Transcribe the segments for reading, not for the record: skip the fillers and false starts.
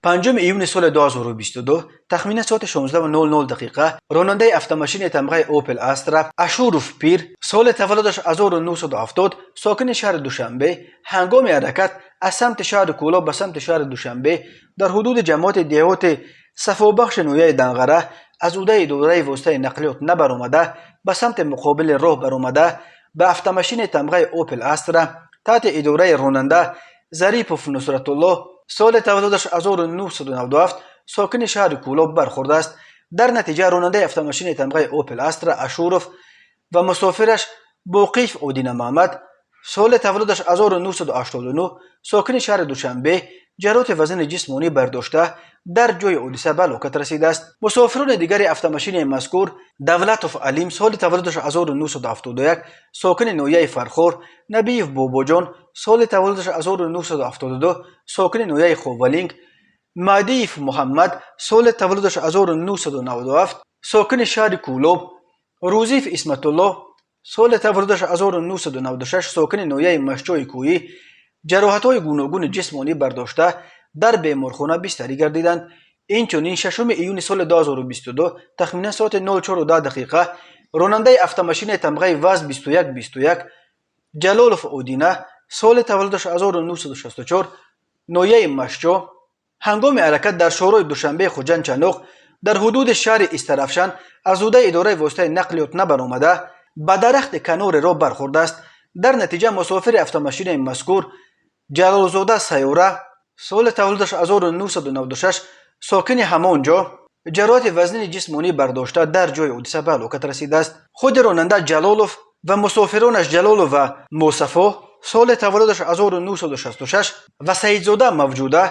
5 июни соли 2022 тахминан соати 16:00 дақиқа ронандаи автомашини тамғаи Opel Astra Ашуров Пир, соли таваллудаш 1970, сокини шаҳри Душанбе, ҳангоми ҳаракат аз самти шаҳри Кӯлоб ба самти шаҳри Душанбе дар ҳудуди ҷамоати деҳоти Сафобахши ноҳияи Данғара аз ӯдаи идораи воситаи нақлиёт набаромада, ба самти муқобили роҳ баромада, ба автомашини тамғаи Opel Astra таҳти идораи ронанда Зарипов Нусратуллоҳ, соли таваллудаш 1997, сокини шаҳри Кӯлоб бархӯрдааст. Дар натиҷа ронандаи автомашини тамғаи Opel Astra Ашуров ва мусофираш Боқиев Одина Маҳмад, соли таваллудаш 1989, сокини шаҳри Душанбе, ҷароҳати вазнини ҷисмонӣ бардошта, дар ҷои ҳодиса ба ҳалокат расидааст. Мусофирони дигари автомашини мазкур Давлатов Алим, соли таваллудаш 1971, сокини ноҳияи Фархор, Набиев Бобоҷон, соли таваллудаш 1972, сокини ноҳияи Ховалинг, Маҳдиев Муҳаммад, соли таваллудаш 1997, сокини шаҳри Кӯлоб, Рӯзиев Исматуллоҳ, соли таваллудаш 1996, сокини ноҳияи Мастчои Кӯҳӣ, ҷароҳатҳои гуногуни ҷисмонӣ бардошта, дар беморхона бистарӣ гардиданд. Инчунин 6 июни соли 2022 тахминан соати 04:10 дақиқа ронандаи автомашинаи тамғаи ВАЗ 2121 Ҷалолов Одина, соли таваллудаш 1964, ноҳияи Мастчо, ҳангоми ҳаракат дар шоҳроҳи Душанбе Хуҷанд Чаноқ дар ҳудуди шаҳри Истаравшан аз ӯдаи идораи воситаи нақлиёт набаромада, ба дарахти канори роҳ бархӯрдааст. Дар натиҷа мусофири автомашинаи мазкур Ҷалолзода Сайёра, соли таваллудаш 1996, сокини ҳамон ҷо, ҷароҳати вазнини ҷисмонӣ бардошта, дар ҷои ҳодиса ба ҳалокат расидааст. Худи ронанда Ҷалолов ва мусофиронаш Ҷалолова Мусафо, соли таваллудаш 1966, ва Саидзода Мавҷуда,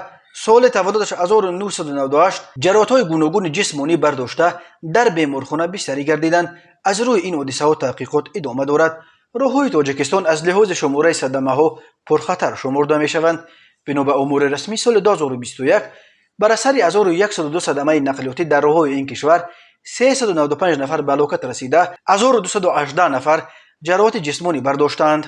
соли таваллудаш 1998, ҷароҳатҳои гуногуни ҷисмонӣ бардошта, дар беморхона бистарӣ гардиданд. Аз рӯи ин ҳодисаҳо таҳқиқот идома дорад. Роҳҳои Тоҷикистон аз лиҳози шумораи садамаҳо пурхатар шумурда мешаванд. Бино ба омори расмӣ, соли 2021 бар асари 1102 садамаи нақлиётӣ дар роҳҳои ин кишвар 395 нафар ба ҳалокат расида, 1218 нафар ҷароҳати ҷисмонӣ бардоштаанд.